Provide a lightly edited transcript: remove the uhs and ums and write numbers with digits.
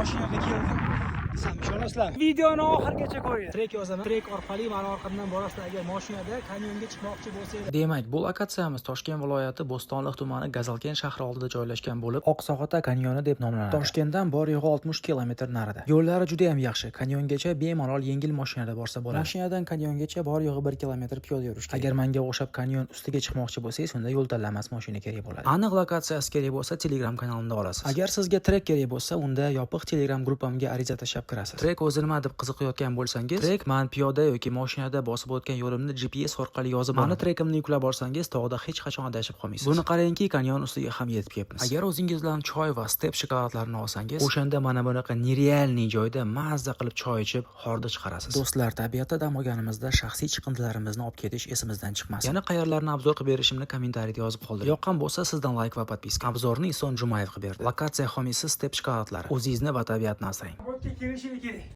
Mashinada keldim desam, ishonasizlarmi? Videoni oxirigacha ko'ringlar. Trek yozaman. Trek orqali mani orqamdan borasizlar, agar mashinada kanyonga chiqmoqchi bo'lsangiz. Demak, bu lokatsiyamiz Toshkent viloyati Bo'stonliq tumani, Gazalkent shahri oldida joylashgan bo'lib, Oqsoqota kanyoni deb nomlanadi. Toshkentdan bor yo'g'i 60 kilometr narida. Yo'llari juda ham yaxshi. Kanyongacha bemalol yengil mashinada borsa bo'ladi. Mashinadan kanyongacha bor yo'g'i 1 kilometr piyoda yurish kerak. Agar menga o'xshab kanyon ustiga chiqmoqchi bo'lsangiz, unda yo'l tanlamas mashina kerak bo'ladi. Aniq lokatsiyasi kerak bo'lsa, Telegram kanalimda olasiz. Agar sizga trek kerak bo'lsa, unda yopiq Telegram gruppamga ariza tashlab kirasiz. Trek o'zi nima deb qiziqayotgan bo'lsangiz, trek man piyoda yoki mashinada bosib o'tgan yo'limni GPS orqali yozib, mani trekimni yuklab olsangiz, tog'da hech qachon adashib qolmaysiz. Buni qarangki, kanyon ustiga ham yetib kelibmiz. Agar o'zingiz bilan choy va Step shokoladlarini olsangiz, o'shanda mana bunaqa нереальный joyda mazza qilib choy ichib, hordiq chiqarasiz. Do'stlar, tabiatda dam olganimizda shaxsiy chiqindilarimizni olib ketish esimizdan chiqmasin. Yana qayerlarni обзор qilib berishimni kommentariyada yozib qoldiring. Yoqqan bo'lsa, sizdan layk va подписка. Обзор ni Ison Jumayev qilib berdi. Lokatsiya homiysi Step shokoladlari. O'zingizni va tabiatni asrang. Bu yerga kelishing kerak.